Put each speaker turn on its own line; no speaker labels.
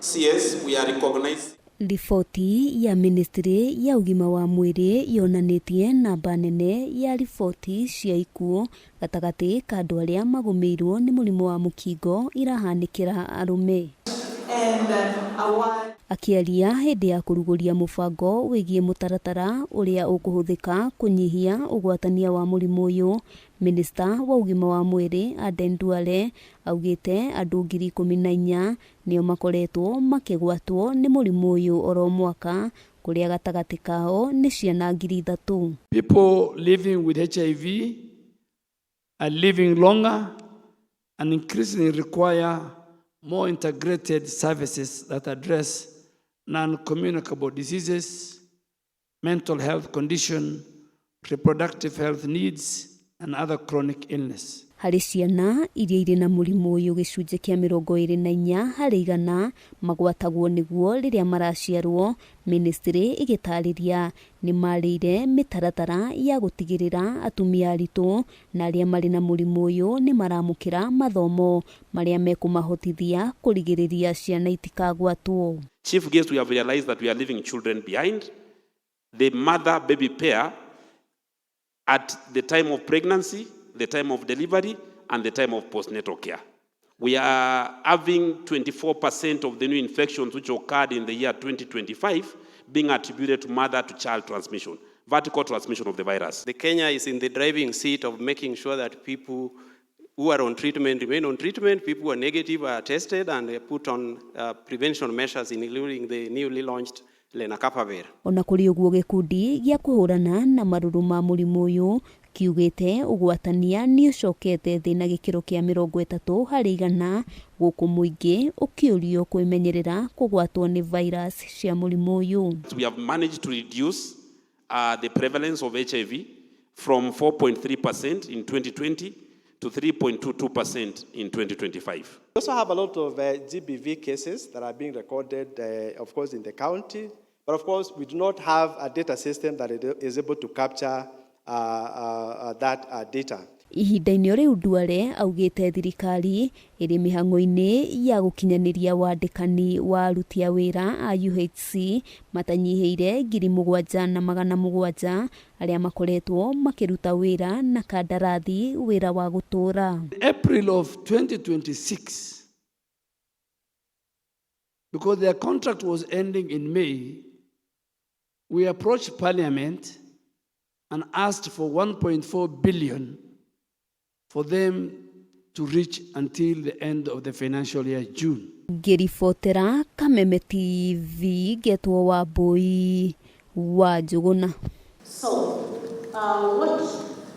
CS, we are recognized.
Riboti ya ministry ya ũgima wa mwĩrĩ yonanĩtie namba nene ya riboti cia ikuũ gatagatĩ ka andũ arĩa magũmĩirwo nĩ mũrimũ wa mũkingo irahanĩkĩra arũme. Akĩaria hĩndĩ ya kũrugũria mũbango wĩgiĩ mũtaratara ũrĩa ũkũhũthĩka kũnyihia ũgwatania wa mũrimũ ũyũ, minista wa ũgima wa mwĩrĩ Aden Duale augĩte andũ 14,000 nĩo makoretwo makĩgwatwo nĩ mũrimũ ũyũ oro mwaka, kũrĩa gatagatĩ kao nĩ ciana 3,000.
People living with HIV are living longer and increasingly require more integrated services that address non-communicable diseases, mental health condition, reproductive health needs, and other chronic illness.
Harĩ ciana iria irĩ na mũrimũ ũyũ, gĩcunjĩ kĩa 24% magwatagwo nĩguo rĩrĩa maraciarwo. Ministry ĩgĩtarĩria nĩ marĩire mĩtaratara ya gũtigĩrĩra atumia aritũ na arĩa marĩ na mũrimũ ũyũ nĩ maramũkĩra mathomo marĩa mekũmahotithia kũrigĩrĩria ciana itikagwatwo.
Chief guest, we have realized that we are leaving children behind. The mother baby pair at the time of pregnancy, the time of delivery, and the time of postnatal care. We are having 24% of the new infections which occurred in the year 2025 being attributed to mother to child transmission, vertical transmission of the virus.
The Kenya is in the driving seat of making sure that people who are on treatment remain on treatment, people who are negative are tested and put on prevention measures, including the newly launched lenacapavir.
Ona kũrĩ ũguo, gĩkundi gĩa kũhũrana na marũrũ ma mũrimũ ũyũ kiugĩte ũgwatania nĩ ũcokete thĩ na gĩkĩro kĩa 30% gũkũ mũingĩ ũkĩũrio kwĩmenyerera kũgwatwo nĩ virus cia mũrimũ ũyũ.
We have managed to reduce the prevalence of HIV from 4.3% in 2020 to 3.22% in 2025.
We also have a lot of GBV cases that are being recorded, of course, in the county. But of course, we do not have a data system that is able to capture that data.
Ihinda-inĩ o rĩu, Duale augĩte thirikari ĩrĩ mĩhang'o-inĩ ya gũkinyanĩria wandĩkani wa aruti a wĩra a UHC matanyihĩire 7,700 arĩa makoretwo makĩruta wĩra na kandarathi wĩra wa gũtũũra.
April of 2026, because their contract was ending in May, we approached Parliament and asked for 1.4 billion for them to reach until the end of the financial year, June.
Ngĩribotera Kameme TV, ngetwo Wambui wa Njũgũna.
So, what